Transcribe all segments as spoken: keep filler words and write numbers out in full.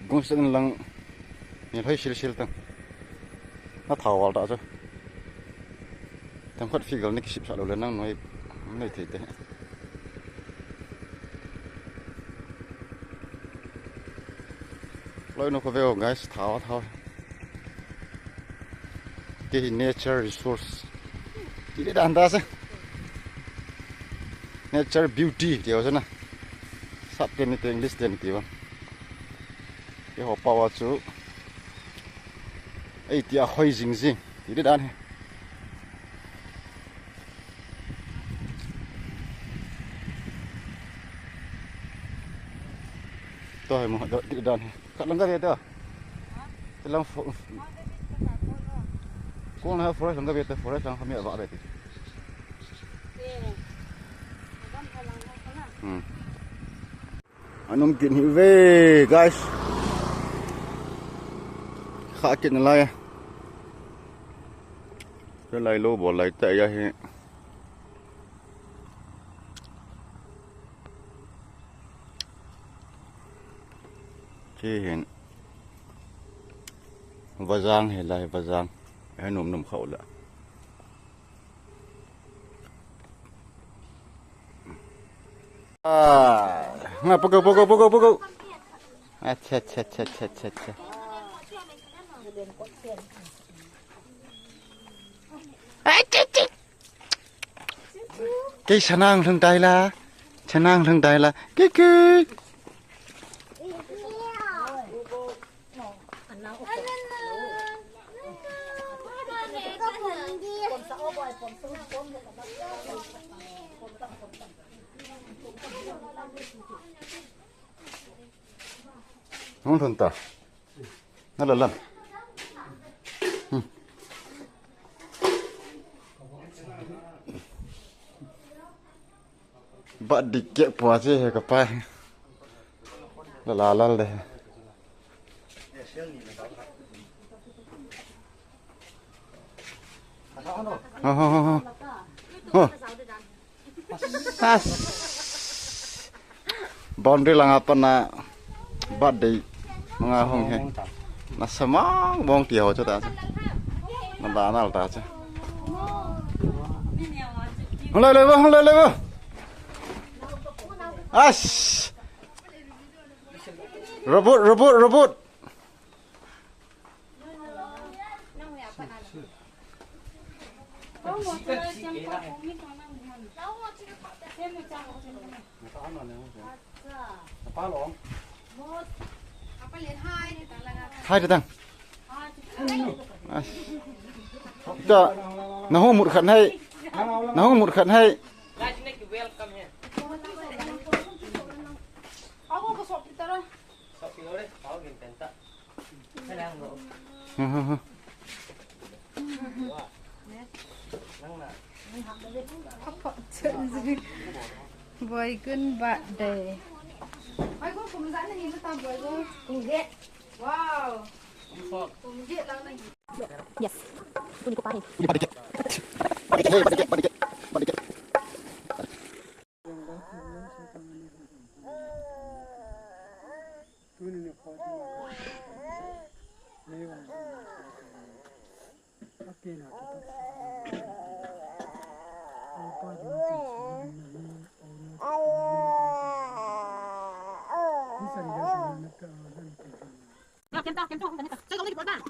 Kung sen lang. Ni lhoi sil sil tang. Na thao wal ta chu. Themkhat figure ni kisip sa lo le nang noi. Nei thei te. Loi no ko veo guys, thao thao. Kei hi nature resource. Ti le dan ta se. Nature beauty ti ho se na. Sap te ni te English te ni ti ho. Kei ho pao a chu. Ei ti a hoi jing jing. Ti le dan hi. To hai mo do ti le dan hi. Khat lang ka ve to. Ti lang fo. Kong na forest lang ka ve to, forest lang ka mi va ve ti. Hmm. Anum kit hi ve, guys. Kha kit na lai. Ka lai lo bol lai ta ya hi. Chi hin. Vajang hi lai vajang. He num num khau la. Ah, nga, pukul, pukul, pukul, pukul. Acha, acha, acha, acha, acha, acha. Ai, chi, chi. Kei sanang lhung tai la. Sanang lhung tai la. Kei, kei. Hung thun ta. Na la lan. Hmm. Ba dik ke pua che he ka pai. La la la le. Ho, ho, ho, ho. Ho. As. Boundary langa pat na birthday manga hung he. Na samang bong ti ho chu ta chu. Na la na ta chu. Hung lai lai bo, hung lai lai bo. As. Robot, robot, robot. Hai, datang. Ai. Ta, na hung mut khat hai. Na hung mut khat hai. Boy Gun birthday. Wow. Yes. Tuni ko pa hin.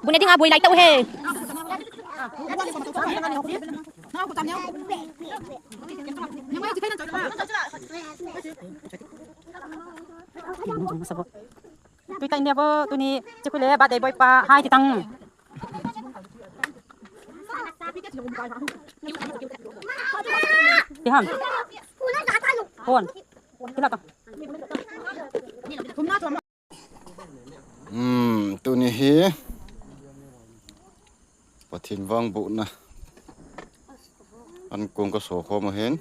Bu ne ding a bui lai tau he. Tui tai ne bo, tuni chikule birthday boy pa hai ti tang. Ti ham. Kon. Ti la ka. Hmm, tuni hi Pathen vangbohna an kong ka so khom ahin.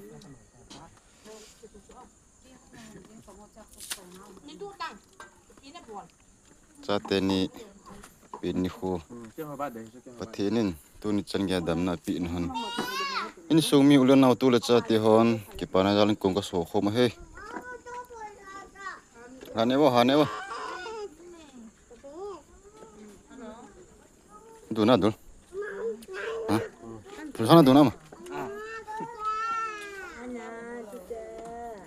Chate ni pin ni khu Pathen in tuni chan gei damna pi in hon. Insung mi u le nao tu le chate hon kipana jal in kong ka so khom ahi. Hane wo, hane wo. Duna dul. Ha? Dul sana duna ma.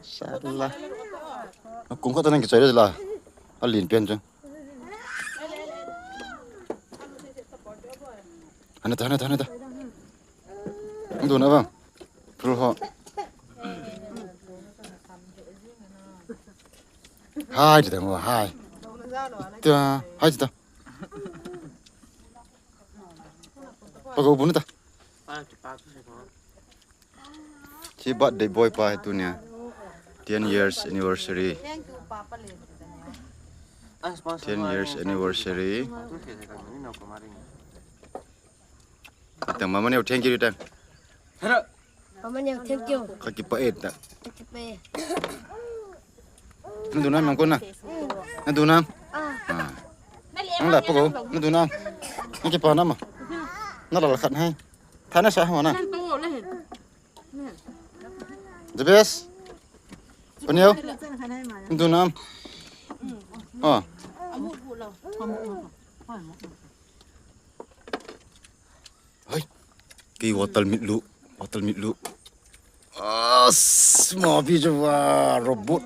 Sala. Kum khat nang kichai la. Alin pian chu. Hana ta, hana ta, hana ta. Duna bang. Pru ho. Hai, ta mo, hai. Ta, hai ta. Pago bunu ta. Hi birthday boy pa hi tunia. Ten years anniversary. Ten years anniversary. Tang mama neo thank you tang. Mama neo thank you. Ka kipah e ta. Ka kipah e. Naduna nang ko na. Naduna. Ah. Nang la pa ko. Naduna. Nang kipah na ma. Na la la khat hai. Thana sa ho na. The best. Paneo. Naduna. Ah. Hoi. Ki water mit lu. Water mit lu. As, ma bi jo wa robot.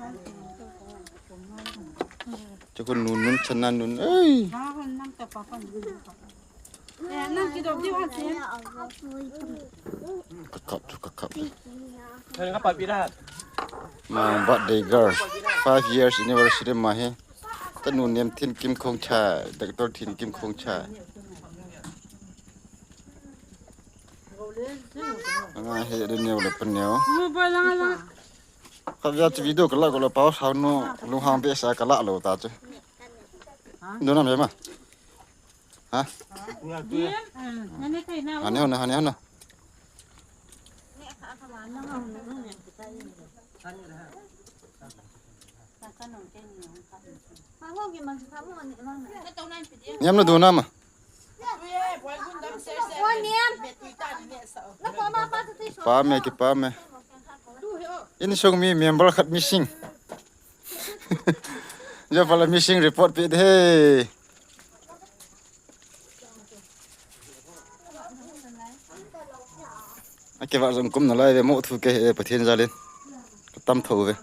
Chakun nun nun chana nun. Ei. Kakap tu kakap. Ma birthday girl. Five years anniversary ma hi. Tanu nem Thin Kim Khong Chai, Doctor Thin Kim Khong Chai. Anga he de neo le paneo. Ka via chu video kala kala pau sao no lunghang be sa kala lo ta chu. Dona me ma. Ha? Hane hona, hane hona. Niam na dona ma. Pa me kipa me. Insung mi member khat missing. Jo pala missing report pe de. Akivah jong kum nalai ve mo thu ke he Pathen jalin. Ka tam tho ve.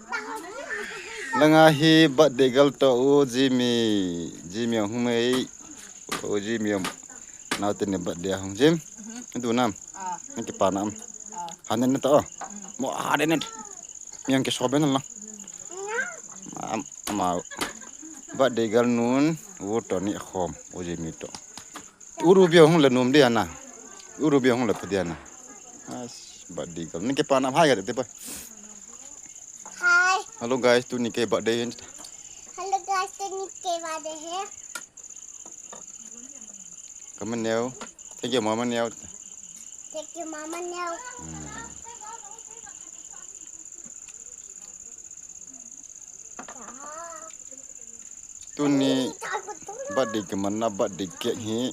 Langa hi birthday girl to u Jimmy. Jimmy hung mei. U Jimmy. Nau tin birthday hung Jim. Duna. Nang kipa na am. Hanen na to. Mo hanen na. Miang ke soben na. Am, ama. Birthday girl nun. U to ni khom. U Jimmy to. Uru bia hung le num dia na. Uru bia hung le pha dia na. As, birthday girl. Nang kipa na am hai ga te pa. Hi. Hello guys, tuni ke birthday hin. Hello guys, tuni ke birthday hai. Ka ma neo. Thank you mama neo. Thank you mama neo. Hmm. Tuni birthday ke mana birthday cake hi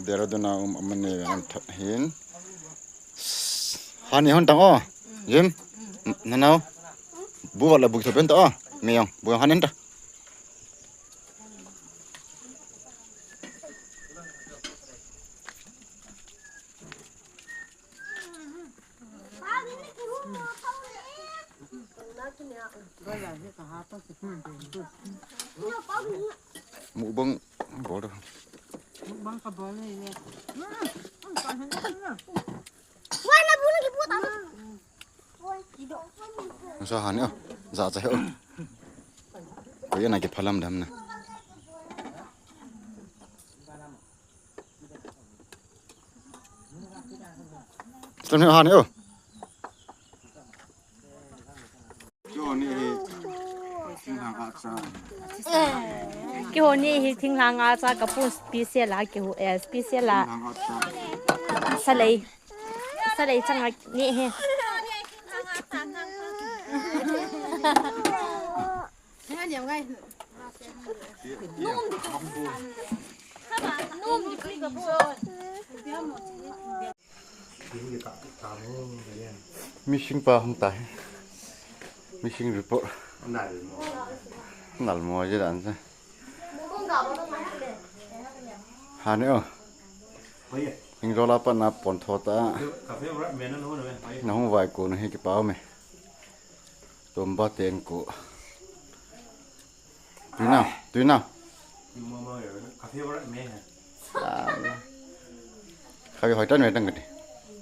Dehradun a um amane an thot hin. Hani hon tang o. Jim. Nanao. Bu wala bu thopen ta o. Meyong. Bu hanin ta. Mukbang bol. Mukbang ka bol ni. Wala bu na ki bu ta. Sa han o. Za za o. Ko yana ki phalam dam na. Slam ni han o. Kihou ni hi thinglhang a cha ka pun special a kihou, eh, special a. Salei. Salei chang a ni hi. Missing pa hung tai. Missing report. Nal mo. Nal mo je dan se. Ha ne o. Hing jola pat na pon tho ta. Nahung vai ko na hi kipa me. Tumba ten ko. Tuina, tuina. Khavi hoi tan ve tang kati.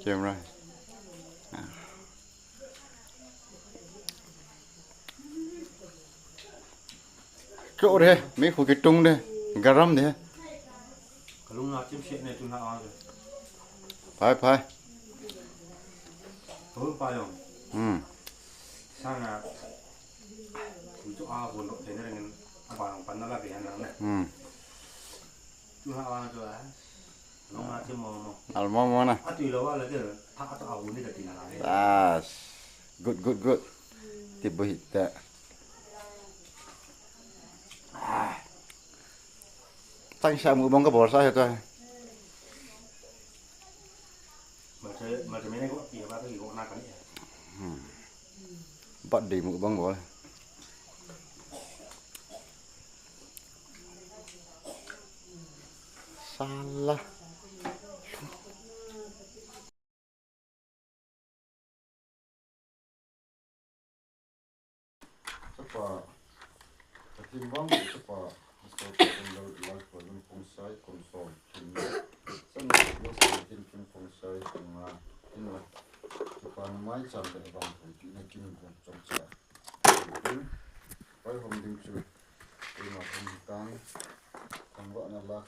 Camera. Cho de, mi khu kitung de, garam de. Kalung na chim se ne tu na a. Phai, phai. Hoi pa yong. Hmm. Sana. Itu a bon dok tena dengan abang panala behan na. Hmm. Tu na a tu a. Almo mo na. Ati lo wa la ke, ta ta a ni ka tina la. Yes. Good, good, good. Tibu hita. Tang sa mu bang ka bor sa heta. Mate mate mene ko pi ba ko na ka ni. Hmm. Bat de mu bang bol. Sala. Chapa, Pathen vang Chapa, Pastor Pathen lo ilai ko lun kong sai kong som kin. Sana yo sa tin kin kong sai kong na kin la. Chapa mai cham le vang ko ti na kin ko chom cha. Pai hom ding chu. Ima hom tang. Tang wa na la.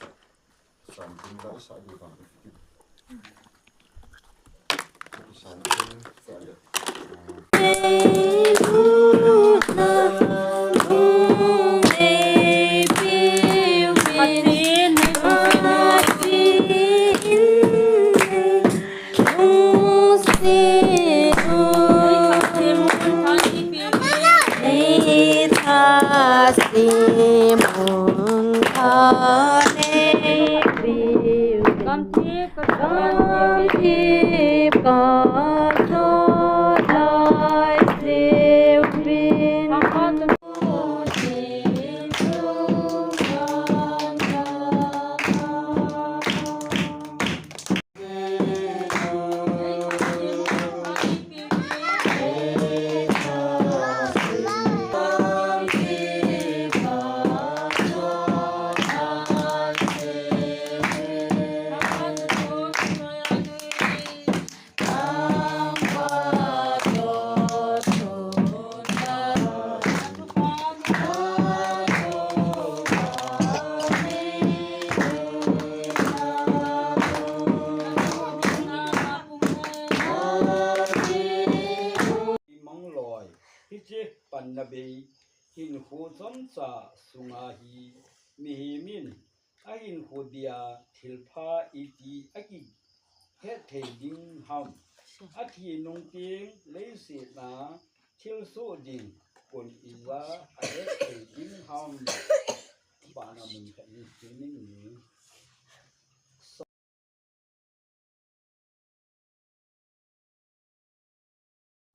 Mangloi, hiche panna bei, hinkho chomcha sunga hi, mihem in, ahinkho dia thilpha iti akihet thei ding ham. Athi nung teng leiset a thilsoh ding kon ija ahet thei ding ham. Bana mun khat ni tunin ni.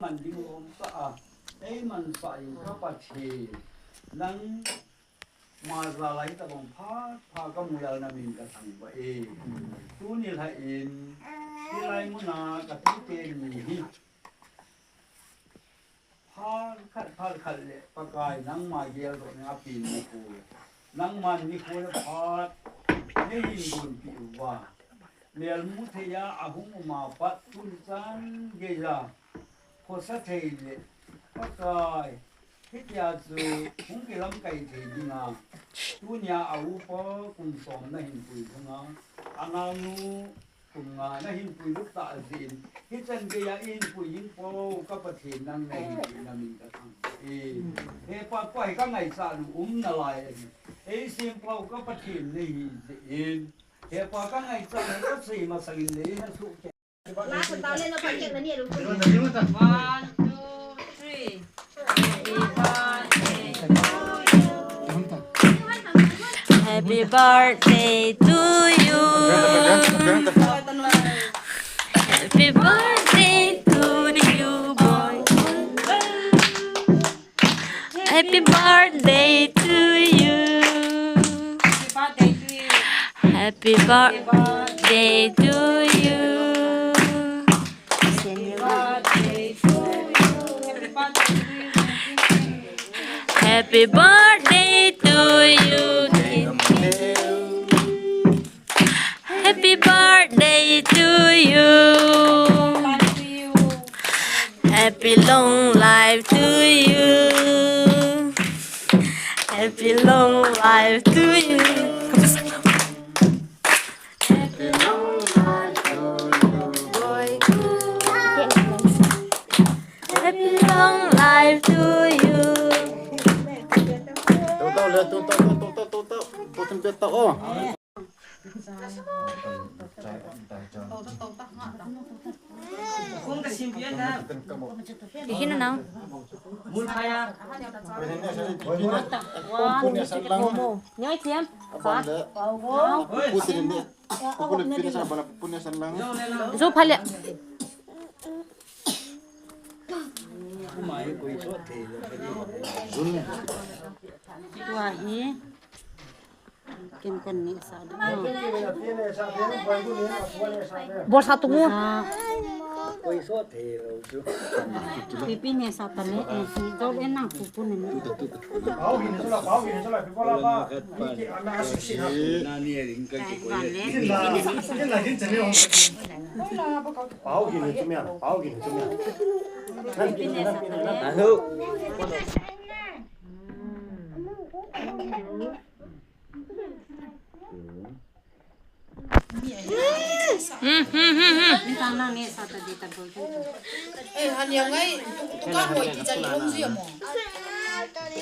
Man ding um ta a, ei man sa in ka Pathen, nang ma za lai ta bang pha, pha ka mu yal na min ka thang va e. Tuni la in, ti lai mu na ka ti te ni hi. Phat khat, phat khat le Pakai nangma geldoh na a pen nikho le, nangma nikho le phat nei hin gonpi uva. Melmu thei a ahung um a pat tuni chan gei a khosa thei le Pakai, hitia chu hung kilamkai thei dinga, tunia a upa kum som na hin pui dinga, a naonu kum nga na hin pui lut ta jin, hichan gei a i hin pui ding po, ka Pathen nang na hin pui na min ka thang e. He Pa, Pa hi ka ngaichat nu um na lai e. Ei sem pau ka Pathen na hi jin. He Pa ka ngaichat nu ka sei masang in le na su ke. One, two, three. Happy birthday to you. Happy birthday to you, boy. Happy birthday to you. Happy birthday to you. Happy birthday. birthday to you. Happy birthday to you. Happy birthday to you. Happy long life to you. Happy long life to you. Happy long life to you. Tau, tau, le, tau, tau, tau, tau, tau, tau, tau, tau, tau, tau, oh. Ihin na. Nyoi thiam. Zu pha le. Tua hi. Ken kon nehsa. Bol sa tu mu. Pipi nehsa ta ne, eh, si dol en nang pu pu ne. Pau gin chu mia, pau gin chu mia. Pipi nehsa ta ne. Hmm, hmm, hmm, hmm. Ni tang nang nehsa ta di ta bol kan. Eh, han yang ngai, tu, tu ka hoi ki chan hong ji mo.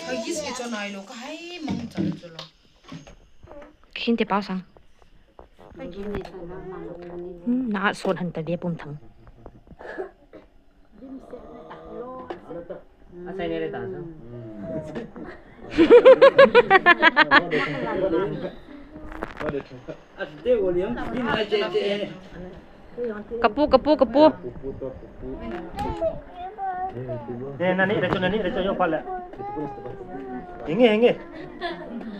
Hai gis ki chon ai lo, ka hai mong chan chu lo. Khin te pau sang. Hai gin nehsa na ma lo ni. Hmm, na son han ta ve pum thang. Asai ne le ta sa. Kapu, kapu, kapu. Ne, nani, recho, nani, recho, yo pala. Hinge, hinge.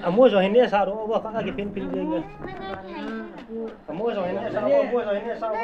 Amo jo hine sa ro, wa ka ki pin pin hinge. Amo jo hine sa ro, amo jo hine sa ro.